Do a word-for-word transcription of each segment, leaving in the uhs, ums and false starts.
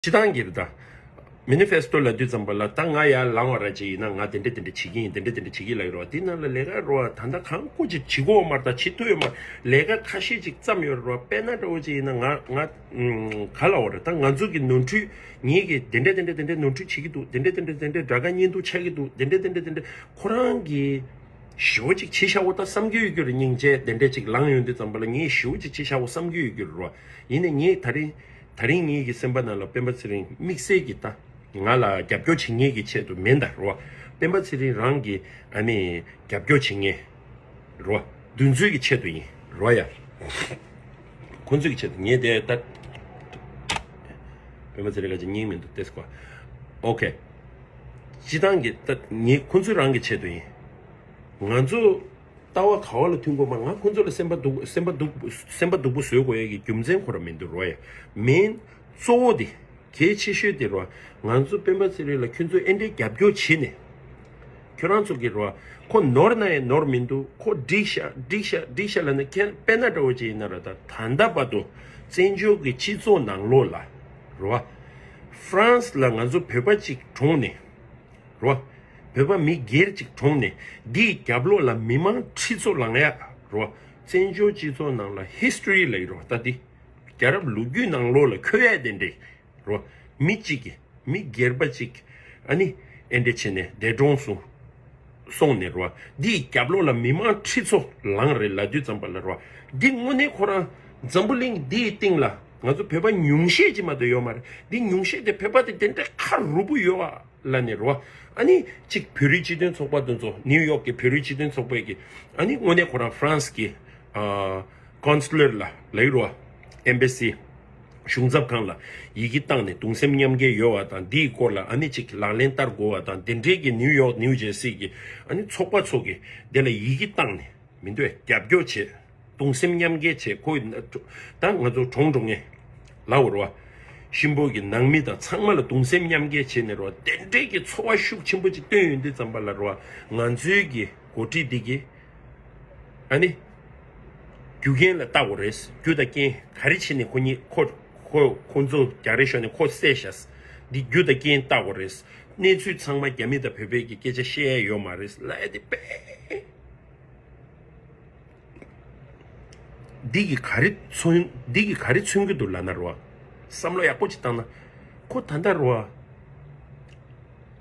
སྤྱི་བཏང་གི་རེད་ད། མེ་ནི་ཕེ་སི་ཊོ་ལབ་དུས་ཙམ་པ་ལ་ད་ང་ཡར་ལངས་པ་ར་ཅིག་ཡིན་ན་ང་དེ་འདྲ་དེ་འདྲ་བྱེད་ཀྱི་ཡིན། དེ་འདྲ་དེ་འདྲ་བྱེད་ཀྱི་ལབ་ཀྱི་རེད་བ། དེ་ནང་ལ་ལས་ཀ་རེད་བ། ད་ལྟ་གང་སྐོར་ཅིག་བྱེད་དགོས་མ་རེད། ད་བྱེད་ཐུབ་ཡོད་མ་རེད། ལས་ཀ་ཁ་ཤས་ཅིག་བརྩམས་ཡོད་རེད་བ། དཔེར་ན་འདྲ་བོ་ཅིག་ཡིན་ན་ང་ང་ཨུམ་ག་ལབ་དགོས་རེད། ད་ང་ཚོ་གི་ནོར་འཁྲུལ་ངེད་ཀྱིས་དེ་འདྲ་དེ་འདྲ་དེ་འདྲ་ནོར་འཁྲུལ་བྱེད་ཀྱི་འདུག་དེ་འདྲ་དེ་འདྲ་དེ་འདྲ་དགྲ་དགའ་གཉེན་སྡུག་ཆགས་ཀྱི་འདུག་དེ་འདྲ་དེ་འདྲ་དེ་འདྲ་ཁོ་རང་གིས་ཞེ་པོ་ཅིག་བྱེད་ཤག་འོ་ད་བསམ་གྱི་ཡོད་རྒྱུ་རེད། སྙིང་རྗེ་དེ་འདྲ་ཅིག་ལངས་ཡོང་དུས་ཙམ་པ་ལ་ངས་ཞེ་པོ་ཅིག་བྱེད་ཤག་འོ་བསམ་གྱི་ཡོད་རྒྱུ་རེད་བ། ཡིན་ནའི་ངས་ད་རིང་ད་རིང་ངེད་ཀྱི་སེམས་པ་ནང་ལ་སྤེན་པ་ཚེ་རིང་དམིགས་བསལ་གྱི་ད་ང་ལ་རྒྱབ་སྐྱོར་བྱེད་མཁན་གྱི་ཆེད་དུ་མིན་ད་རོ། སྤེན་པ་ཚེ་རིང་རང་གི་ཨ་ནི་རྒྱབ་སྐྱོར་བྱེད་མཁན་རོ། འདུ་འཛོམས་ཀྱི་ཆེད་དུ་ཡིན་རོ་ཡ། ཁོ་ཚོའི་ཆེད་དུ་ངས་དེ་ད་སྤེན་པ་ཚེ་རིང་ལ་ཅིག་སྙིང་མི་འདུག་ཏེ་སྐོ། ཨོ་ཁེ། སྤྱི་བཏང་གི་ད་ངས་ཁོ་ཚོ་རང་གི་ཆེད་དུ་ཡིན། ང་ཚོ་ལྟ་བ་ག་བ་ལ་མཐུན་དགོས་མ། ང་ཁོ་ཚོ་ལ་སེམས་པ་སྡུག་སེམས་པ་སྡུག་སེམས་པ་སྡུག་པོ་བཟོ་དགོས་ཡ་གི་རྒྱུ་མཚན་ཁོ་རང་མི་འདུག་རོ་ཡ། མིན། གཙོ་བོ་དེ་གལ་ཆེ་ཤོས་དེ་རོ། ང་ཚོ་སྤེན་པ་ཚེ་རིང་ལ་ཁྱོད་ཚོ་ཨེ་འདྲའི་རྒྱབ་སྐྱོར་བྱེད་ནས། ཁྱོད་རང་ཚོ་གི་རོ། ཁོ་ནོར་ན་ཡང་ནོར་མི་འདུག་ཁོ་འགྲིག་ཤག་འགྲིག་ཤག་འགྲིག་ཤག་ལབ་ནས། ཁྱེད་དཔེར་ན་འདྲ་བོ་ཅིག་ཡིན་ན་ར། ད་ད་ལྟ་བར་དུ་བཙན་བྱོལ་གྱི་སྤྱི་ཚོགས་ནང་ལོགས་ལ་རོ། ཧྥ་རན་སི་ལ་ང་ཚོ་བོད་པ་གཅིག་གྲོངས་ནས་རོ། བོད་པ་མི་སྒེར་གཅིག་གྲོངས་ནས་འདིའི་རྒྱབ་ལོགས་ལ་མི་མང་ཁྲི་ཚོ་ལངས་ཡ་རོ། བཙན་བྱོལ་སྤྱི་ཚོགས་ནང་ལ་ཧིས་ཊོ་རི་ལབ་ཀྱི་རོ། ད་འདི་རྒྱལ་རབས་ལོ་རྒྱུས་ནང་ལོགས་ལ་འཁོད་ཡ་དེ་འདྲས་རོ། མི་གཅིག་གིས་མི་སྒེར་པ་གཅིག་ཨ་ནི་ཨེ་འདྲས་བྱས་ནས་འདས་གྲོངས་སོང་སོང་ནས་རོ། འདིའི་རྒྱབ་ལོགས་ལ་མི་མང་ཁྲི་ཚོ་ལངས་རེད་ལབ་དུས་ཙམ་པ་ལ་རོ། འདི་དངོས་གནས་ཁོ་རང་འཛམ་བུ་གླིང་འདིའི་སྟེང་ལ་ང་ཚོ་བོད་པ་ཉུང་ཤས་ཅིག་མ་གཏོགས་ཡོད་མ་རེད། འདི་ཉུང་ཤས་དེ་བོད་པ་དེ་དེ་འདྲ་ཁ་རུབ་པོ་ཡོད་ཨ་ལབ་ནས་རོ། ཨ་ནི་གཅིག་བོད་རིགས་སྤྱི་མཐུན་ཚོགས་པ་དེ་ཚོ། ནིའུ་ཡོག་གི་བོད་རིགས་སྤྱི་མཐུན་ཚོགས་པའི་གི་ཨ་ནི་དངོས་གནས་ཁོ་རང་ཧྥ་རན་སི་གི་ཨ་ཀོན་སུ་ལར་ལ་ལབ་ཀྱི་རོ། ཨེམ་བྷ་སི། གཞུང་ཚབ་ཁང་ལ་ཡི་གེ་བཏང་ནས་གདུང་སེམས་མཉམ་སྐྱེད་ཡོད་པ་དང་། འདིའི་སྐོར་ལ་ཨ་ནི་གཅིག་ལག་ལེན་བསྟར་དགོས་པ་དང་། དེ་འདྲའི་གི་ནིའུ་ཡོག་ནིའུ་ཇེར་སི་གི་ཨ་ནི་ཚོགས་པ་ཚོ་གི་དེ་ལ་ཡི་གེ་བཏང་ནས་མི་འདུག་རྒྱབ་སྐྱོར་བྱེད། གདུང་སེམས་མཉམ་སྐྱེད་བྱེད། ཁོ་ད་ང་ཚོ་གྲོངས་འགྲོ་མཁན་ལབ་དགོས་རེད་བ། གཤིན་པོ་གི་ནང་མི་དང་ཚང་མ་ལ་གདུང་སེམས་མཉམ་སྐྱེད་བྱས་ནས་རེད་བ། དེ་འདྲའི་གི་ཚོར་བ་ཤུགས་ཆེན་པོ་ཅིག་བཏོན་ཡོང་དུས་ཙམ་པ་ལ་རེད་བ། ང་ཚོའི་གི་འགོ་ཁྲིད་འདི་གི་ཨ་ནི་རྒྱུ་རྐྱེན་ལ་བལྟ་དགོས་རེད། རྒྱུ་དང་རྐྱེན་ག་རེ་བྱས་ནས་ཁོ་གཉིས་ཁོ་ཁོ་ཁོ་ཚོ་རྒྱག་རེས་ཤོར་ནས་ཁོ་བསད་ཤག་འདི་རྒྱུ་དང་རྐྱེན་བལྟ་དགོས་རེད། གནས་ཚུལ་ཚང་མ་རྒྱ་མི་དང་བོད་པའི་གི་སྐད་ཆ་བཤད་ཡ་ཡོད་མ་རེད་ལབ་ཡ་དེ་དཔེ། འདི་གི་ག་རེ་མཚོན། འདི་གི་ག་རེ་མཚོན་གྱི་འདུག་ལབ་ན་རེད་བ། བསམ་བློ་ཡག་པོ་ཅིག་བཏང་ན། ཁོ་ད་ལྟ་རེད་བ།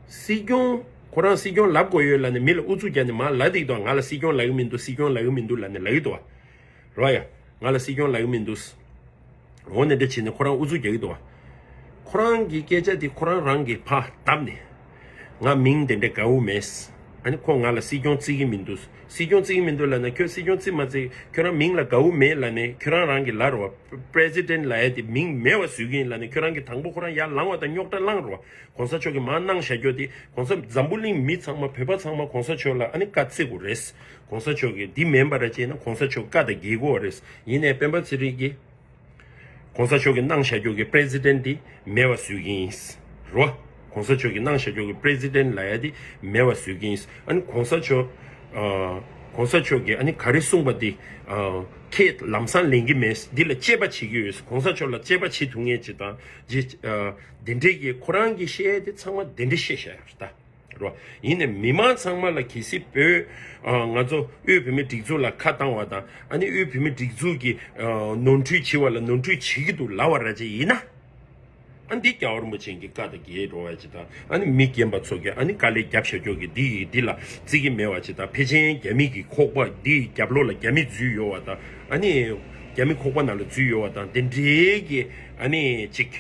སྲིད་སྐྱོང་ཁོ་རང་སྲིད་སྐྱོང་ལབ་དགོས་ཡོད་ལབ་ནས་མི་ལ་ཨུ་ཚུགས་རྒྱག་ནས་མར་ལབ་བསྡད་ཀྱི་འདུག་ང་ལ་སྲིད་སྐྱོང་ལབ་ཀྱི་མི་འདུག་སྲིད་སྐྱོང་ལབ་ཀྱི་མི་འདུག་ལབ་ནས་ལབ་ཀྱི་འདུག་བ། རེད་བ་ཡ། ང་ལ་སྲིད་སྐྱོང་ལབ་ཀྱི་མི་འདུག་འོ་ནས་འདྲ་བྱས་ནས་ཁོ་རང་ཨུ་ཚུགས་རྒྱག་གི་འདུག་བ། ཁོ་རང་གི་སྐད་ཆ་དེ་ཁོ་རང་རང་གིས་ཕར་བརྡབས་ནས། ང་མིང་དེ་འདྲ་དགའ་བོ་མེད། ཨ་ནི་ཁོ་ང་ལ་སྲིད་སྐྱོང་བརྩི་གི་མི་འདུག་སྲིད་སྐྱོང་བརྩི་གི་མི་འདུག་ལབ་ན། ཁྱོད་སྲིད་སྐྱོང་བརྩི་མ་བརྩི། ཁྱོད་རང་མིང་ལ་དགའ་བོ་མེད་ལབ་ནས་ཁྱོད་རང་རང་གིས་ལབ་རེད་བ། པི་རེ་སི་ཌེན་ཊི་ལབ་ཡ་དེ་མིང་མེད་པ་བཟོ་གི་ཡིན་ལབ་ནས་ཁྱོད་རང་གིས་དང་པོ་ཁོ་རང་ཡར་ལངས་པ་དང་རྙོག་དྲ་བསླངས་རེད་བ། གོང་ས་མཆོག་གིས་མར་གནང་བཞག་རྒྱུ་དེ། གོང་ས་འཛམ་བུ་གླིང་མི་ཚང་མ། བོད་པ་ཚང་མ་གོང་ས་མཆོག་ལ་ཨ་ནི་བཀའ་བརྩི་དགོས་རེད། གོང་ས་མཆོག་གིས་འདི་མིན་པ་ར་བྱས་ན་གོང་ས་མཆོག་བཀའ་དང་འགལ་གྱི་ཡོད་རེད། ཡིན་ནའི་སྤེན་པ་ཚེ་རིང་གིས་གོང་ས་མཆོག་གིས་གནང་བཞག་རྒྱུ་གི་པི་རེ་སི་ཌེན་ཊི་འདི་མེད་པ་བཟོ་གི་ཡིན། རོ། གོང་ས་མཆོག་གིས་གནང་བཞག་རྒྱུ་གི་པི་རེ་སི་ཌེན་ཊི་ལབ་ཡ་འདི་མེད་པ་བཟོ་གི་ཡིན། ཨ་ནི་གོང་ས་མཆོག་ཨ་གོང་ས་མཆོག་གིས་ཨ་ནི་ག་རེ་གསུངས་པ་འདི་ཨ་ཁྱེད་ལམ་སང་ལེན་གྱི་མེད། འདི་ལ་དཔྱད་པ་བྱེད་ཀྱི་ཡོད། གོང་ས་མཆོག་ལ་དཔྱད་པ་བྱེད་ཐུབ་མཁན་ཅིག་དང་། ཅིག་ཨ་འདི་འདྲས་ཀྱི་ཁོ་རང་གིས་བཤད་ཡ་དེ་ཚང་མ་འདི་འདྲས་བཤད་བཞག་ཡོད་རེད་ད། རོ། ཡིན་ནའི་མི་མང་ཚང་མ་ལ་གལ་སྲིད་བོད་ཨ་ང་ཚོ་དབུས་བོད་མིའི་སྒྲིག་འཛུགས་ལ་ཁ་བཏང་བ་དང་། ཨ་ནི་དབུས་བོད་མིའི་སྒྲིག་འཛུགས་ཀྱིས་ཨ་ནོར་འཁྲུལ་བྱེད་པ་ལ་ནོར་འཁྲུལ་བྱེད་ཀྱི་འདུག་ལབ་པ་ར་ཅིག་ཡིན་ན། ཨ་འདི་རྒྱལ་བ་རིན་པོ་ཆེ་གི་བཀའ་དང་འགལ་འགྲོ་བ་ཅིག་དང་། ཨ་ནི་མི་རྒན་པ་ཚོ་གིས་ཨ་ནི་དཀའ་ལས་རྒྱབ་བཞག་རྒྱུ་གི་འདི་ཡི་འདི་ལ་བརྩི་གི་མེད་པ་ཅིག་དང་། ཕལ་ཆེར་རྒྱ་མི་གི་ཁོག་པ་འདི་ཡི་རྒྱབ་ལོགས་ལ་རྒྱ་མི་འཛུལ་ཡོད་པ་དང་། ཨ་ནི་རྒྱ་མི་ཁོག་པ་ནང་ལ་འཛུལ་ཡོད་པ་དང་། དེ་འདྲའི་གི་ཨ་ནི་ཅིག་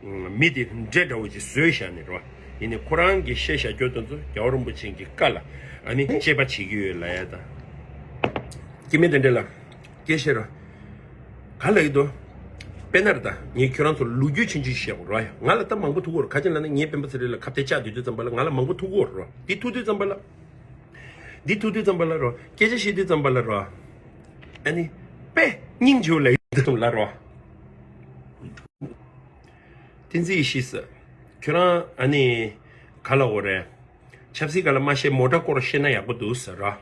མི་དེ་འདྲེ་འདྲ་བོ་ཅིག་བཟོས་བཞག་ནས་རོ། ཡིན་ནའི་ཁོ་རང་གིས་བཤད་བཞག་རྒྱུ་དེ་ཚོ་རྒྱལ་བ་རིན་པོ་ཆེ་གི་བཀའ་ལ་ཨ་ནི་དཔྱད་པ་བྱེད་ཀྱི་ཡོད་ལབ་ཡ་དང་། སྐྱེ་དམན་དེ་འདྲ་ལ་སྐད་བཤད་རོ། ག་ལབ་ཡོད་དོ། དཔེར་ན་རེད་ད། ངས་ཁྱོད་རང་ཚོ་ལོ་རྒྱུས་ཆུང་ཆུང་ཞིག་བཤད་དགོས་རོ་ཡ། ང་ལ་ད་མང་པོ་ཐུག་གི་རེད། ག་ཅི་ལབ་ན་ངས་སྤེན་པ་ཚེ་རིང་ལ་ཁ་གཏད་བཅག་སྡོད་དུས་ཙམ་པ་ལ་ང་ལ་མང་པོ་ཐུག་གི་རེད་རོ། འདི་ཐུག་དུས་ཙམ་པ་ལ། འདི་ཐུག་དུས་ཙམ་པ་ལ་རོ། སྐད་ཆ་བཤད་དུས་ཙམ་པ་ལ་རོ། ཨ་ནི། དཔེ། སྙིང་རྗེ་པོ་ལབ་ཡོད་དུས་ཙམ་ལ་རོ། བསྟན་འཛིན་ཡེ་ཤེས་ཟེར། ཁྱོད་རང་ཨ་ནི། ག་ལབ་དགོས་རེད། ཆབ་སྲིད་སྒང་ལ་མ་བཤད། མོ་ཊ་སྐོར་བཤད་ན་ཡག་པོ་འདུག་ཟེར་ར།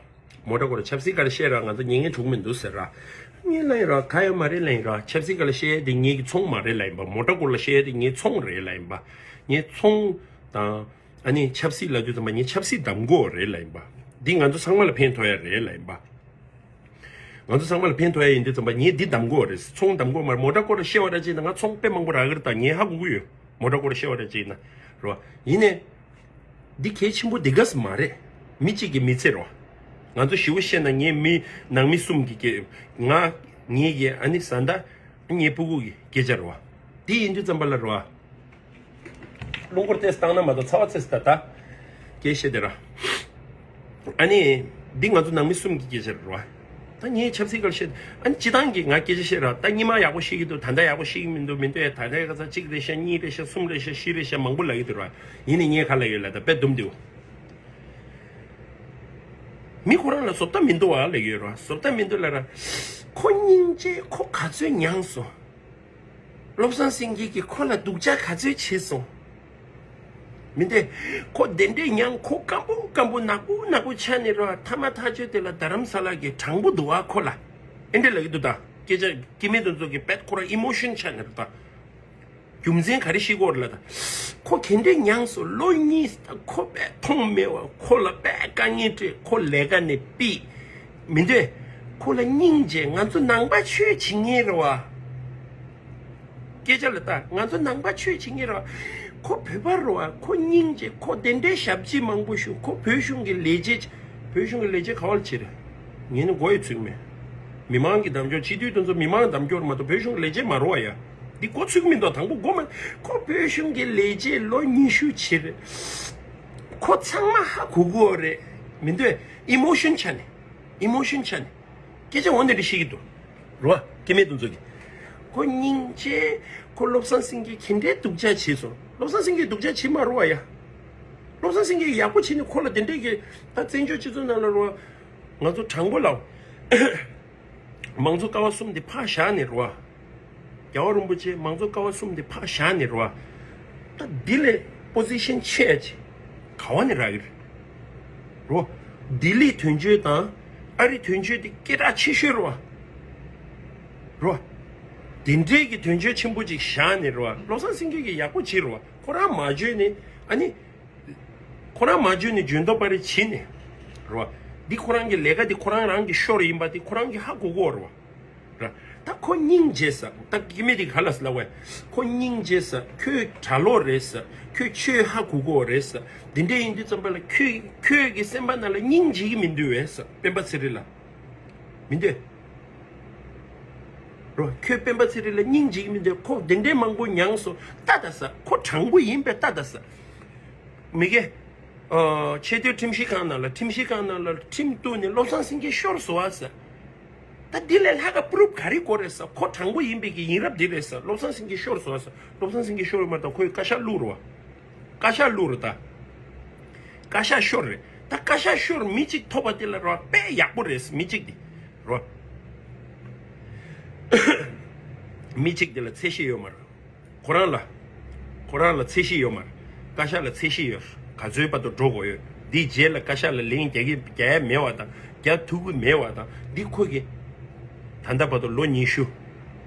མོ་ཊ་སྐོར་ལ་ཆབ་སྲིད་སྐོར་ལ་བཤད་ར་ང་ཚོ་ཉན་མཁན་འགྲིག་མི་འདུག་ཟེར་ར། ངས་ལབ་ཡིན་ར་ག་ཡོད་མ་རེད་ལབ་ཡིན་ར། ཆབ་སྲིད་སྐོར་ལ་བཤད་ཡས་དེ་ངེད་ཀྱི་ཚོང་མ་རེད་ལབ་ཡིན་པ། མོ་ཊ་སྐོར་ལ་བཤད་ཡས་དེ་ངའི་ཚོང་རེད་ལབ་ཡིན་པ། ངའི་ཚོང་དང་ཨ་ནི་ཆབ་སྲིད་ལབ་དུས་ཙམ་པ་ངའི་ཆབ་སྲིད་གདམ་དགོས་རེད་ལབ་ཡིན་པ། འདི་ང་ཚོ་ཚང་མ་ལ་ཕན་ཐོགས་ཡ་རེད་ལབ་ཡིན་པ། ང་ཚོ་ཚང་མ་ལ་ཕན་ཐོགས་ཡ་ཡིན་དུས་ཙམ་པ་ངས་འདི་གདམ་དགོས་རེད། ཚོང་གདམ་དགོས་མ་རེད། མོ་ཊ་སྐོར་ལ་བཤད་པ་འདྲ་ཅིག་ཡིན་ན་ང་ཚོང་དཔེ་མང་པོ་རག་གི་རེད། ད་ངས་ཧ་གོ་གི་ཡོད། མོ་ཊ་སྐོར་ལ་བཤད་པ་འདྲ་ཅིག་ཡིན་ན་རེད་བ། ཡིན་ནའི། འདི་གལ་ཆེན་པོ་འདི་ག་ས་མ་རེད། མི་གཅིག་གི་མི་ཚེ་རེད་བ། ང་ཚོ་ཞི་བོ་བཤད་ན་ངའི་མི་ནང་མི་གསུམ་གི་སྐད། ང་ངེད་ཀྱི་ཨ་ནི་བཟའ་ཟླ་ངའི་ཕྲུ་གུ་གི་སྐད་ཆ་རེད་བ། འདི་ཡིན་དུས་ཙམ་པ་ལ་རེད་བ། རླུང་འཁོར་ཏེས་བཏང་ན་མ་གཏོགས་ཚ་བ་ཚེས་ད་ད། སྐད་བཤད་དེ་ར། ཨ་ནི། འདི་ང་ཚོ་ནང་མི་གསུམ་གྱི་སྐད་ཆ་རེད་བ། ད་ངས་ཆབ་སྲིད་སྐོར་བཤད། ཨ་ནི་སྤྱི་བཏང་གི་ང་སྐད་ཆ་བཤད་ར། ད་སྔོན་མ་ཡག་པོ་ཤེས་ཀྱི་འདུག་ད་ལྟ་ཡག་པོ་ཤེས་ཀྱི་མི་འདུག་མི་འདུག་ད་ལྟ་ཁ་ཚ་གཅིག་རེད་ཤག་གཉིས་རེད་ཤག་གསུམ་རེད་ཤག་བཞི་རེད་ཤག་མང་པོ་ལབ་ཀྱི་འདུག་ར། ཡིན་ནའི་ངས་ག་ལབ་ཡོད་ལབ་ད་དཔེ་སྡུམ་འདུག་མི་ཁོ་རང་ལ་བཟོ་ལྟ་མི་འདུག་བ་ལབ་ཀྱི་ཡོད་ར། བཟོ་ལྟ་མི་འདུག་ལབ་ར། ཁོ་སྙིང་རྗེ་ཁོ་ག་ཚོད་མྱངས་སོང་། བློ་བཟང་སེང་གེ་གིས་ཁོ་ལ་སྡུག་ཅག་ག་ཚོད་བྱས་སོང་། མི་འདུག་ཁོ་དེ་འདྲས་མྱངས། ཁོ་སྐམ་པོ་སྐམ་པོ་ནག་པོ་ནག་པོ་ཆགས་ནས་ར། ཐ་མ་ཐག་ཆོད་དེ་ལ་རྡ་རམ་ས་ལ་གི་དྲང་པོ་འདུག་བ་ཁོ་ལ། ཨེ་འདྲས་ལབ་ཀྱི་འདུག་ད་སྐད་ཆ་སྐྱེ་དམན་དེ་ཚོ་གི་དཔེ་ཁོ་རང་ཨི་མོ་ཤན་ཆགས་ནས་ར་ད། རྒྱུ་མཚན་ག་རེ་ཤེས་ཀྱི་ཡོད་རེད་ལབ་ད། ཁོ་ག་འདྲས་མྱངས་སོང་། ལོ་གཉིས་ད་ཁོ་དཔེ་མཐོང་མེད་བ། ཁོ་ལ་དཔེ་དཀའ་ངལ་འཕྲད། ཁོ་ལས་ཀ་ནས་ཕུད། མི་འདུག་ཁོ་ལ་སྙིང་རྗེ། ང་ཚོ་ནང་པ་ཆོས་བྱེད་མཁན་རེད་བ། སྐད་ཆ་ལ་ལྟ། ང་ཚོ་ནང་པ་ཆོས་བྱེད་མཁན་རེད་བ། ཁོ་བོད་པ་རེད་བ། ཁོ་སྙིང་རྗེ། ཁོ་དེ་འདྲའི་ཞབས་ཕྱི་མང་པོ་ཞུ། ཁོ་བོད་གཞུང་གི་ལས་བྱེད། བོད་གཞུང་གི་ལས་བྱེད་ག་བ་ལ་བྱེད་རེད། ངས་ནི་མགོ་ཡི་ཚོད་མེད། མི་མང་གི་གདམ་སྐྱོར། སྤྱི་འཐུས་དེ་ཚོ་མི་མང་གདམ་སྐྱོར་མ་གཏོགས་བོད་གཞུང་གི་ལས་བྱེད་མ་རེད་བ་ཡ། འདི་མགོ་ཚོད་ཀྱི་མི་འདུག་དང་པོ་མགོ་མ། ཁོ་བོད་གཞུང་གི་ལས་བྱེད་ལོ་ཉི་ཤུ་བྱེད་རེད། ཁོ་ཚང་མ་ཧ་གོ་གི་ཡོད་རེད། མི་འདུག་ཨི་མོ་ཤན་ཆགས་ནས། ཨི་མོ་ཤན་ཆགས་ནས། སྐད་ཆ་འོ་འདི་འདྲ་བཤད་ཀྱི་འདུག་རོ། སྐྱེ་དམན་དེ་ཚོ་གིས། ཁོ་སྙིང་རྗེ། ཁོ་བློ་བཟང་སེང་གེ་ག་འདྲའི་སྡུག་ཅག་བྱས་སོང་། བློ་བཟང་སེང་གེ་སྡུག་ཅག་བྱས་མ་རེད་བ་ཡ། བློ་བཟང་སེང་གེ་ཡག་པོ་བྱས་ནས་ཁོ་ལ་དེ་འདྲས་ཀྱི་ད་བཙན་བྱོལ་སྤྱི་ཚོགས་ནང་ལ་རོ། ང་ཚོ་དྲང་པོ་ལབ། མང་གཙོ་ཀ་བ་གསུམ་དེ་ཕར་བཞག་ནས་རོ། རྒྱལ་བ་རིན་པོ་ཆེ་མང་གཙོ་ཀ་བ་གསུམ་དེ་ཕར་བཞག་ནས་རོ། ད་ལྡི་ལི་པོ་ཟི་ཤན་ཆེ་ཡ་ཆེ། ག་བ་ནས་རག་གི་རེད། རོ། ལྡི་ལི་དོན་གཅོད་དང་ཨ་རི་དོན་གཅོད་དེ་སྐད་གྲགས་ཆེ་ཤོས་རེད་བ། རོ། དེ་འདྲའི་གི་དོན་གཅོད་ཆེན་པོ་ཅིག་བཞག་ནས་རེད་བ། བློ་བཟང་སེང་གེ་གིས་ཡག་པོ་བྱས་རེད་བ། ཁོ་རང་མ་བརྗོད་ནས་ཨ་ནི། ཁོ་རང་མ་བརྗོད་ནས་འཇོན་ཐོབ་པ་རེ་བྱས་ནས། རེད་བ། འདི་ཁོ་རང་གི་ལས་ཀ་འདི་ཁོ་རང་རང་གི་ཤོར་ཡིན་པ་དེ་ཁོ་རང་གིས་ཧ་གོ་གོ་རེད་བ། ར། ད་ཁོ་སྙིང་རྗེ་ས། ད་སྐྱེ་དམན་དེ་ག་ལ་ལབ་བས། ཁོ་སྙིང་རྗེ་ས། ཁོས་གྲྭ་ལོག་རེད་ས། ཁོས་ཆོས་ཧ་གོ་གོ་རེད་ས། འདི་འདྲ་ཡིན་དུས་ཙམ་པ་ལ་ཁོས་ཁོས་ཀྱི་སེམས་པ་ནང་ལ་སྙིང་རྗེ་གི་མི་འདུག་བས་ས། སྤེན་པ་ཚེ་རིང་ལ། མི་འདུག་རོ། ཁོས་སྤེན་པ་ཚེ་རིང་ལ་སྙིང་རྗེ་གི་མི་འདུག་ཁོ་དེ་འདྲའི་མང་པོ་མྱངས་སོང་། ལྟ་ད་ས། ཁོ་དྲང་པོ་ཡིན་པས་ལྟ་ད་ས། མི་དགེ། ཨ། ཆེས་མཐོའི་ཁྲིམས་ཞིབ་ཁང་ནང་ལ། ཁྲིམས་ཞིབ་ཁང་ནང་ལ་ཁྲིམས་གཏུགས་ནས་བློ་བཟང་སེང་གེ་ཤོར་སོང་བ་ཟེར། ད་འདི་ལས་ལྷག་ག་པུ་རུབ་ག་རེ་དགོས་རེད་ཟེར། ཁོ་དྲང་པོ་ཡིན་པའི་གི་ཡིན་རབས་འདི་རེད་ཟེར། བློ་བཟང་སེང་གེ་ཤོར་སོང་བ་ཟེར། བློ་བཟང་སེང་གེ་ཤོར་ཡོད་མ་རེད། ད་ཁོས་བཀའ་ཤག་བླུགས་རེད་བ། བཀའ་ཤག་བླུགས་རེད་ད། བཀའ་ཤག་ཤོར་རེད། ད་བཀའ་ཤག་ཤོར་མི་གཅིག་ཐོབ་པ་དེ་ལ་རོ། དཔེ་ཡག་པོ་རེད་ཟེར། མི་གཅིག་དེ་རོ། མི་གཅིག་དེ་ལ་ཚད་གཞི་ཡོད་མ་རེད། ཁོ་རང་ལ། ཁོ་རང་ལ་ཚད་གཞི་ཡོད་མ་རེད། བཀའ་ཤག་ལ་ཚད་གཞི་ཡོད། ག་ཚོད་བར་དུ་འགྲོ་དགོས་ཡོད། འདིའི་རྗེས་ལ་བཀའ་ཤག་ལ་ལན་རྒྱག་གི་རྒྱག་ཡ་མེད་པ་དང་། རྒྱག་ཐུབ་ཀྱི་མེད་པ་དང་། འདི་ཁོ་གི་ད་ལྟ་བར་དུ་ལོ་ཉི་ཤུ་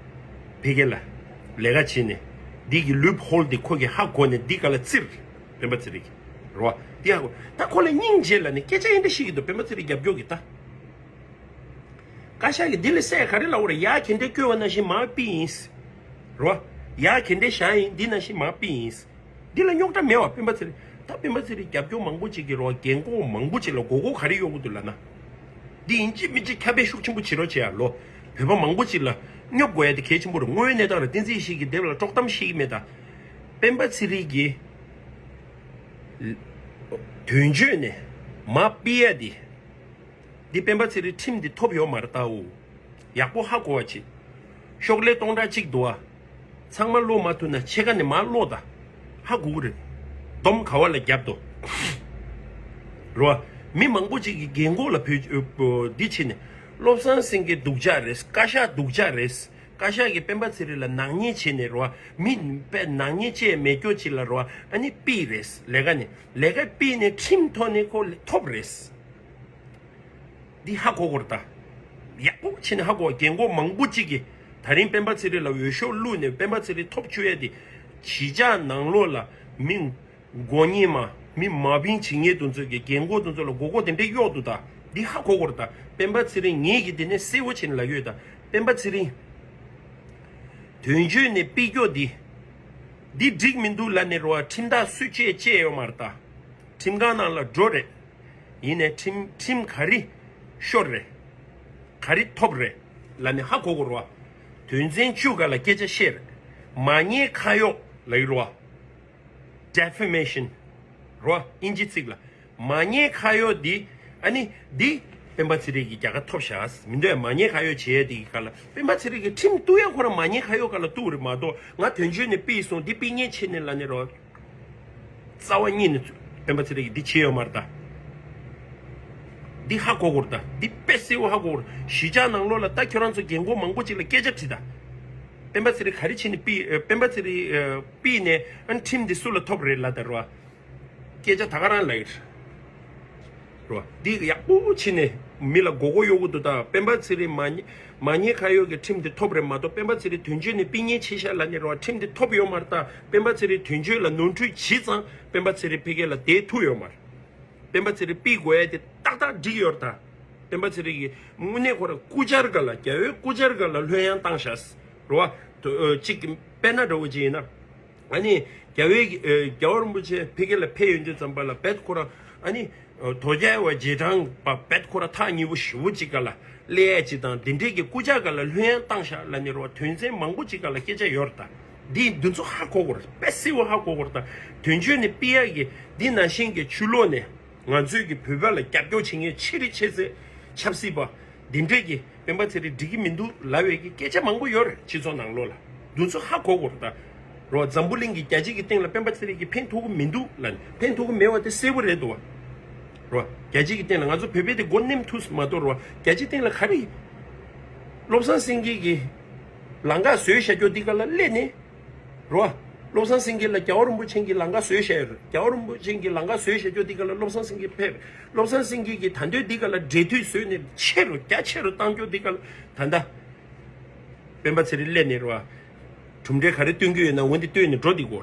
ཕ་གི་ལ་ལས་ཀ་བྱས་ནས། འདི་གི་ལུབ་ཧོལ་འདི་ཁོ་གི་ཧ་གོ་ནས་འདི་ག་ལ་བཙིར། སྤེན་པ་ཚེ་རིང་གིས་རོ། འདི་ཧ་གོ། ད་ཁོ་ལ་སྙིང་རྗེ་ལ་ནི་སྐད་ཆ་ཡིན་འདྲ་ཤེས་ཀྱི་འདུག་སྤེན་པ་ཚེ་རིང་རྒྱབ་སྐྱོར་གི་ད། བཀའ་ཤག་གིས་འདི་ལ་གསལ་ག་རེ་ལབ་པ་རེད། ཡར་ག་འདྲས་བསྐྱོན་པ་ནང་བཞིན་མར་ཕུད་ཡིན། རོ། ཡར་ག་འདྲས་བཞག་ཡིན། འདི་ནང་བཞིན་མར་ཕུད་ཡིན། འདི་ལ་རྙོག་དྲ་མེད་པ། སྤེན་པ་ཚེ་རིང་། ད་སྤེན་པ་ཚེ་རིང་རྒྱབ་སྐྱོར་མང་པོ་ཅིག་གིས་རོ། རྒན་གོག་མང་པོ་ཅིག་ལ་མགོ་སྐོར་ག་རེ་གཡོག་གི་འདུག་ལབ་ན། འདི་ཡིན་གཅིག་མིན་གཅིག་ཁྱབ་སྤེལ་ཤུགས་ཆེན་པོ་བྱེད་རོགས་བྱེད་ཡ་ལོ། བོད་པ་མང་པོ་ཅིག་ལ་སྙོབ་དགོས་ཡ་དེ་གལ་ཆེན་པོ་རེད། དངོས་གནས་དག་རེད། བསྟན་འཛིན་ཡེ་ཤེས་ཀྱིས་དེབ་ལ་དཀྲོག་གཏམ་བཤད་ཀྱི་མེད་ད། སྤེན་པ་ཚེ་རིང་གིས་དོན་གཅོད་ནས་མར་ཕུད་ཡ་དེ། འདི་སྤེན་པ་ཚེ་རིང་ཁྲིམས་འདི་ཐོབ་ཡོད་མ་རེད་ད། འོ། ཡག་པོ་ཧ་གོ་བ་བྱེད། ཤོག་ལྷེ་སྟོང་ཕྲག་གཅིག་འདུག་བ། ཚང་མ་ཀློག་མ་ཐུབ་ན་ཕྱེད་ཀ་ནས་མར་ཀློག་ད། ཧ་གོ་གི་རེད། སྡོམ་ག་བ་ལ་བརྒྱབ་དོ། རོ། མི་མང་པོ་ཅིག་གིས་རྒན་གོག་ལ་བོད་འདི་བྱས་ནས། བློ་བཟང་སེང་གེ་སྡུག་ཅག་རེད། བཀའ་ཤག་སྡུག་ཅག་རེད། བཀའ་ཤག་གིས་སྤེན་པ་ཚེ་རིང་ལ་ནག་ཉེས་བྱས་ནས་རོ། མི་དཔེ་ནག་ཉེས་བྱས་མེད་སྐྱོ་ཅིག་ལ་རོ། ཨ་ནི་ཕུད་རེད། ལས་ཀ་ནས་ལས་ཀ་ཕུད་ནས་ཁྲིམས་ཐོག་ནས་ཁོ་ཐོབ་རེད། འདི་ཧ་གོ་དགོས་རེད་ད། ཡག་པོ་བྱས་ནས་ཧ་གོ། རྒན་གོག་མང་པོ་གཅིག་གིས་ད་རིང་སྤེན་པ་ཚེ་རིང་ལ་འོས་ཤོག་བླུགས་ནས་སྤེན་པ་ཚེ་རིང་ཐོབ་བཅུག་ཡས་དེ། གཞིས་ཆགས་ནང་ལོགས་ལ་མི་མགོ་ཉེས་མ། མི་མ་བིན་བྱེད་མཁན་དེ་ཚོ་གི་རྒན་གོག་དེ་ཚོ་ལ་མགོ་སྐོར་དེ་འདྲས་གཡོག་འདུག་ད། འདི་ཧ་གོ་དགོས་རེད་ད། སྤེན་པ་ཚེ་རིང་ངེད་ཀྱིས་དེ་ནས་གསལ་བོ་བྱས་ནས་ལབ་ཡོད་ད། སྤེན་པ་ཚེ་རིང་དོན་གཅོད་ནས་ཕུད་རྒྱུ་འདི། འདི་འགྲིག་མི་འདུག་ལབ་ནས་རེད་བ། ཁྲིམས་ཐག་སུས་བཅད་བཅད་ཡོད་མ་རེད་ད། ཁྲིམས་ཁང་ནང་ལ་འགྲོ་རེད། ཡིན་ནའི་ཁྲིམས་ཁྲིམས་ག་རེ་ཤོར་རེད། ག་རེ་ཐོབ་རེད་ལབ་ནས་ཧ་གོ་དགོས་རེད་བ། དོན་ཚན་བཅུ་ག་ལ་སྐད་ཆ་བཤད་རེད། མ་ཉེས་ཁ་གཡོག་ལབ་ཀྱི་རེད་བ། Defamation རོ། ཨིན་ཇི་ཚིག་ལ། མ་ཉེས་ཁ་གཡོག་འདི། ཨ་ནི་འདི་སྤེན་པ་ཚེ་རིང་གིས་རྒྱལ་ཁ་ཐོབ་ཤག་མི་འདོད། མ་ཉེས་ཁ་གཡོག་བྱེད་ཡས་འདི་གི་ཁ་ལ། སྤེན་པ་ཚེ་རིང་གིས་ཁྲིམས་གཏུག་ཡས་ཁོ་རང་མ་ཉེས་ཁ་གཡོག་ག་ལ་གཏུག་རེད་མ་གཏོགས། ང་དོན་གཅོད་ནས་ཕུད་སོང་། འདི་ཕུད་ཉེན་ཆེ་ནས་ལབ་ནས་རོ། རྩ་བ་ཉིད་ནས་སྤེན་པ་ཚེ་རིང་གིས་འདི་བྱས་ཡོད་མ་རེད་ད། འདི་ཧ་གོ་དགོས་རེད་ད། འདི་དཔེ་གསལ་བོ་ཧ་གོ་དགོས་རེད། གཞིས་ཆགས་ནང་ལོགས་ལ་ད་ཁྱོད་རང་ཚོ་རྒན་གོག་མང་པོ་ཅིག་ལ་སྐད་ཆ་དྲིས་ད། སྤེན་པ་ཚེ་རིང་ག་རེ་བྱས་ནས་ཕུད། ཨ། སྤེན་པ་ཚེ་རིང་། ཨ། ཕུད་ནས་ཨ་ཁྲིམས་འདི་སུ་ལ་ཐོབ་རེད་ལབ་ད་རོ། སྐད་ཆ་ད་ག་རང་ལབ་ཡོད་རེད། རོ། འདི་ཡག་པོ་བྱས་ནས་མི་ལ་མགོ་སྐོར་གཡོག་གི་འདུག་ད། སྤེན་པ་ཚེ་རིང་མ་ཉེས་མ་ཉེས་ཁ་གཡོག་གི་ཁྲིམས་འདི་ཐོབ་རེད་མ་གཏོགས། སྤེན་པ་ཚེ་རིང་དོན་གཅོད་ནས་ཕུད་ཉེན་ཆེ་ཤག་ལབ་ནས་རོ། ཁྲིམས་འདི་ཐོབ་ཡོད་མ་རེད་ད། སྤེན་པ་ཚེ་རིང་དོན་གཅོད་ལ་ནོར་འཁྲུལ་བྱས་ཙང་སྤེན་པ་ཚེ་རིང་ཕ་གི་ལ་བསྡད་ཐུབ་ཡོད་མ་རེད། སྤེན་པ་ཚེ་རིང་ཕུད་དགོས་ཡས་དེ་ཏག་ཏག་འགྲིག་ཡོད་རེད་ད། སྤེན་པ་ཚེ་རིང་གིས་དངོས་གནས་ཁོ་རང་སྐུ་བཅར་སྒང་ལ། རྒྱ་བོའི་སྐུ་བཅར་སྒང་ལ་ལྷོད་ཡངས་བཏང་ཤག་རེད་བ། དོ། ཨ། གཅིག་དཔེར་ན་འདྲ་བོ་ཅིག་ཡིན་ན། ཨ་ནི་རྒྱ་བོའི། ཨ། རྒྱལ་བ་རིན་པོ་ཆེ་ཕ་གི་ལ་ཕེབས་ཡོང་དུས་ཙམ་པ་ལ་རྦད་ཁོ་རང་། ཨ་ནི་དོལ་རྒྱལ་བ་རྗེས་འབྲང་པ་རྦད་ཁོ་རང་ཐག་ཉེ་བོ་ཞེ་བོ་ཅིག་སྒང་ལ་སླེབས་ཡས་ཅིག་དང་། འདི་འདྲས་ཀྱི་སྐུ་བཅར་སྒང་ལ་ལྷོད་ཡངས་བཏང་ཤག་ལབ་ནས་རེད་བ། དོན་ཚན་མང་པོ་ཅིག་སྒང་ལ་སྐད་ཆ་ཡོད་རེད་ད། འདི་འདི་ཚོ་ཧ་གོ་དགོས་རེད། དཔེ་གསལ་བོ་ཧ་གོ་དགོས་རེད་ད། དོན་གཅོད་ནས་ཕུད་ཡས་ཀྱི་འདི་ནང་བཞིན་གྱི་ཕྱི་ལོགས་ནས་ང་ཚོས་ཀྱི་བོད་པ་ལ་རྒྱབ་སྐྱོར་བྱེད་མཁན་ཆེ་རིགས་ཆེ་ཚད་ཆབ་སྲིད་པ་འདི་འདྲས་ཀྱི་སྤེན་པ་ཚེ་རིང་འགྲིག་གི་མི་འདུག་ལབ་པའི་གི་སྐད་ཆ་མང་པོ་ཡོད་རེད། སྤྱི་ཚོགས་ནང་ལོགས་ལ། འདི་ཚོ་ཧ་གོ་དགོས་རེད་ད། རོ། འཛམ་བུ་གླིང་གི་རྒྱལ་སྤྱི་གི་སྟེང་ལ་སྤེན་པ་ཚེ་རིང་གིས་ཕན་ཐོགས་གི་མི་འདུག་ལབ་ནས། ཕན་ཐོགས་གི་མེད་པ་དེ་གསལ་པོ་རེད་འདུག་བ། རོ། རྒྱལ་སྤྱི་གི་སྟེང་ལ་ང་ཚོ་བོད་པས་དེ་མགོ་ནེམ་ཐུག་མ་གཏོགས་རོ། རྒྱལ་སྤྱིའི་སྟེང་ལ་ག་རེ། བློ་བཟང་སེང་གེ་གིས་ལམ་ཁ་བཟོས་བཞག་རྒྱུ་འདི་ག་ལ་སླེབས་ནས། རོ། བློ་བཟང་སེང་གེ་ལ་རྒྱལ་བ་རིན་པོ་ཆེ་གིས་ལམ་ཁ་བཟོས་བཞག་ཡོད་རེད། རྒྱལ་བ་རིན་པོ་ཆེ་གིས་ལམ་ཁ་བཟོས་བཞག་རྒྱུ་འདི་ག་ལ་བློ་བཟང་སེང་གེ་ཕེབས། བློ་བཟང་སེང་གེ་གིས་ད་འདོད་འདི་ག་ལ་འབྲེལ་མཐུད་བཟོས་ནས་ཆེ་རུ་རྒྱ་ཆེ་རུ་བཏང་རྒྱུ་འདི་ག་ལ་ད་ལྟ་སྤེན་པ་ཚེ་རིང་སླེབས་ནས་རོ། གྲུབ་འབྲས་ག་རེ་སྟོན་གྱི་ཡོད་ན་འོ་འདི་སྟོན་ནས་འགྲོ་འདི་གོ།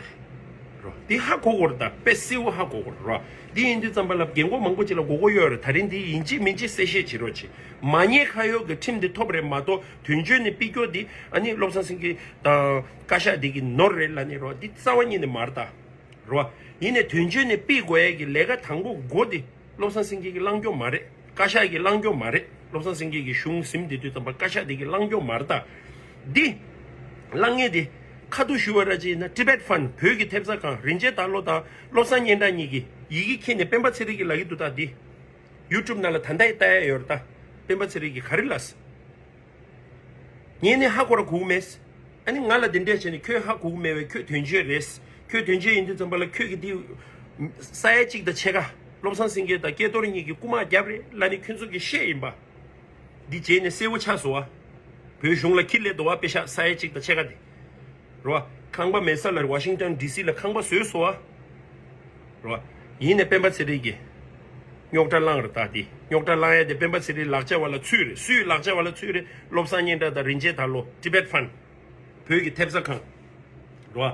རོ། འདི་ཧ་གོ་དགོས་རེད་ད། དཔེ་གསལ་བོ་ཧ་གོ་དགོས་རེད་རོ། འདི་ཡིན་དུས་ཙམ་པ་ལ་རྒན་གོག་མང་པོ་ཅིག་ལ་མགོ་སྐོར་ཡོད་རེད། ད་རིང་འདི་ཡིན་གཅིག་མིན་གཅིག་གསལ་བཤད་བྱེད་རོགས་གྱིས། མ་ཉེས་ཁ་གཡོག་གི་ཁྲིམས་འདི་ཐོབ་རེད་མ་གཏོགས། དོན་གཅོད་ནས་ཕུད་རྒྱུ་འདི་ཨ་ནི་བློ་བཟང་སེང་གེ་དང་བཀའ་ཤག་འདི་གི་ནོར་རེད་ལབ་ནས་རོ། འདི་རྩ་བ་ཉིད་ནས་མ་རེད་ད། རོ། ཡིན་ནའི་དོན་གཅོད་ནས་ཕུད་དགོས་ཡས་ཀྱི་ལས་ཀ་དང་པོ་འགོ་འདི་བློ་བཟང་སེང་གེ་གིས་བླང་རྒྱུ་མ་རེད། བཀའ་ཤག་གིས་བླང་རྒྱུ་མ་རེད། བློ་བཟང་སེང་གེ་གིས་གཞུང་ཟིན་བསྡད་དུས་ཙམ་པ་བཀའ་ཤག་འདི་གིས་བླང་རྒྱུ་མ་རེད་ད། འདི་བླང་མཁན་དེ་ཁ་ཐུག་ཞུ་བ་ར་ཅིག་ཡིན་ན། Tibet Fund བོད་ཀྱི་ཐེབས་རྩ་ཁང་། རིན་ཆེན་དར་ལོ་དང་བློ་བཟང་སྙན་གྲགས་གཉིས་ཀྱིས་ཡི་གེ་ཁྱེར་ནས་སྤེན་པ་ཚེ་རིང་གིས་ལབ་ཀྱི་འདུག་ད། འདི་YouTube ནང་ལ་ད་ལྟ་ཡི་ལྟ་ཡ་ཡོད་རེད་ད། སྤེན་པ་ཚེ་རིང་གིས་ག་རེ་ལབ་སོང་། ངས་ནི་ཧ་གོ་ར་གོ་གི་མེད། ཨ་ནི་ང་ལ་དེ་འདྲས་བྱས་ནས་ཁྱོད་ཧ་གོ་གི་མེད་པས། ཁྱོད་དོན་གཅོད་རེད། ཁྱོད་དོན་གཅོད་ཡིན་དུས་ཙམ་པ་ལ་ཁྱོད་ཀྱིས་འདི་ས་ཡ་གཅིག་དང་ཕྱེད་ཀ་བློ་བཟང་སེང་གེ་དང་སྐལ་རྡོར་གཉིས་ཀྱིས་རྐུ་མ་བརྒྱབ་རེད་ལབ་ནས་ཁྱོད་ཚོ་གིས་བཤད་ཡིན་པ། འདི་རྗེས་ནས་གསལ་བོ་ཆགས་སོང་བ། བོད་གཞུང་ལ་ཁྱི་སླེབས་འདུག་བ། པེ་ཤག་ས་ཡ་གཅིག་དང་ཕྱེད་ཀ་དེ། རོ། ཁང་པ་མེད་ས་ལ་ཝ་ཤིང་ཊོན་ཌི་སི་ལ་ཁང་པ་བཟོས་སོང་བ། རོ། ཡིན་ནའི་སྤེན་པ་ཚེ་རིང་གིས་རྙོག་དྲ་བསླངས་རེད་ད། དེ་རྙོག་དྲ་བསླངས་ཡ་དེ་སྤེན་པ་ཚེ་རིང་ལག་ཆ་བ་ལ་ཚུད་རེད། སུའི་ལག་ཆ་བ་ལ་ཚུད་རེད། བློ་བཟང་སྙན་གྲགས་དང་རིན་ཆེན་དར་ལོ། Tibet Fund བོད་ཀྱི་ཐེབས་རྩ་ཁང་། རོ།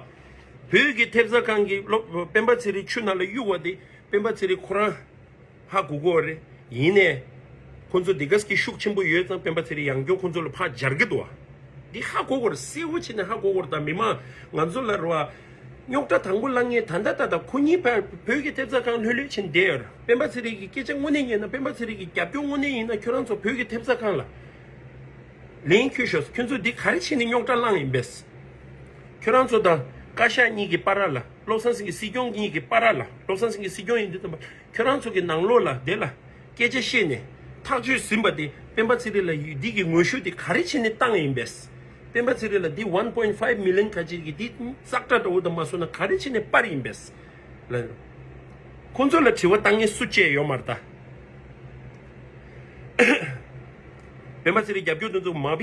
བོད་ཀྱི་ཐེབས་རྩ་ཁང་གིས་བློ་སྤེན་པ་ཚེ་རིང་ཆུ་ནང་ལ་གཡུག་པ་དེ་སྤེན་པ་ཚེ་རིང་ཁོ་རང་ཧ་གོ་གོ་རེད། ཡིན་ནའི་ཁོ་ཚོ་འདི་ག་གི་ཤུགས་ཆེན་པོ་ཡོད་ཙང་སྤེན་པ་ཚེ་རིང་ཡང་བསྐྱར་ཁོ་ཚོ་ལ་ཕར་སྦྱར་གི་འདུག་བ། འདི་ཧ་གོ་གོ་རེད། གསལ་བོ་བྱས་ནས་ཧ་གོ་གོ་རེད། ད་མི་མང་ང་ཚོ་ལ་རེད་བ། རྙོག་དྲ་དང་པོ་བསླངས་མཁན་ད་ལྟ་ད་ལྟ་ཁོ་གཉིས་ཕར་བོད་ཀྱི་ཐེབས་རྩ་ཁང་ལྷོད་ལྷོད་བྱས་ནས་བསྡད་ཡོད་རེད། སྤེན་པ་ཚེ་རིང་གི་སྐད་ཆ་དངོས་གནས་ཉན་ན། སྤེན་པ་ཚེ་རིང་གི་རྒྱབ་སྐྱོར་དངོས་གནས་ཡིན་ན། ཁྱོད་རང་ཚོ་བོད་ཀྱི་ཐེབས་རྩ་ཁང་ལ་ལན་ཁྱོད་ཤོག་ཁྱོད་ཚོ་འདི་ག་རེ་བྱས་ནས་རྙོག་དྲ་བསླངས་ཡིན་པས། ཁྱོད་རང་ཚོ་དང་བཀའ་ཤག་གཉིས་ཀྱི་བར་ལ། བློ་བཟང་སེང་གེ་སྲིད་སྐྱོང་གཉིས་ཀྱི་བར་ལ། བློ་བཟང་སེང་གེ་སྲིད་སྐྱོང་ཡིན་དུས་ཙམ་པ་ཁྱོད་རང་ཚོ་གི་ནང་ལོགས་ལ་དེ་ལ་སྐད་ཆ་བཤད་ནས་ཐག་གཅོད་ཟིན་པ་དེ་སྤེན་པ་ཚེ་རིང་ལ་ཡུལ་འདི་གི་ངོ་ཤུགས་དེ་ག་རེ་བྱས་ནས་བཏང་ཡིན་པས། སྤེན་པ་ཚེ་རིང་ལ་འདི་one point five million ཁ་ཅིག་གི་འདི་ཙག་སྒྲ་འདྲ་བོ་དང་མ་སོང་ན་ག་རེ་བྱས་ནས་སྤར་ཡིན་པས་ལ། ཁོང་ཚོ་ལ་དྲི་བ་བཏང་མཁན་སུ་བཅས་ཡོད་མ་རེད་ད། སྤེན་པ་ཚེ་རིང་རྒྱབ་སྐྱོར་དེ་ཚོ་མ་བི་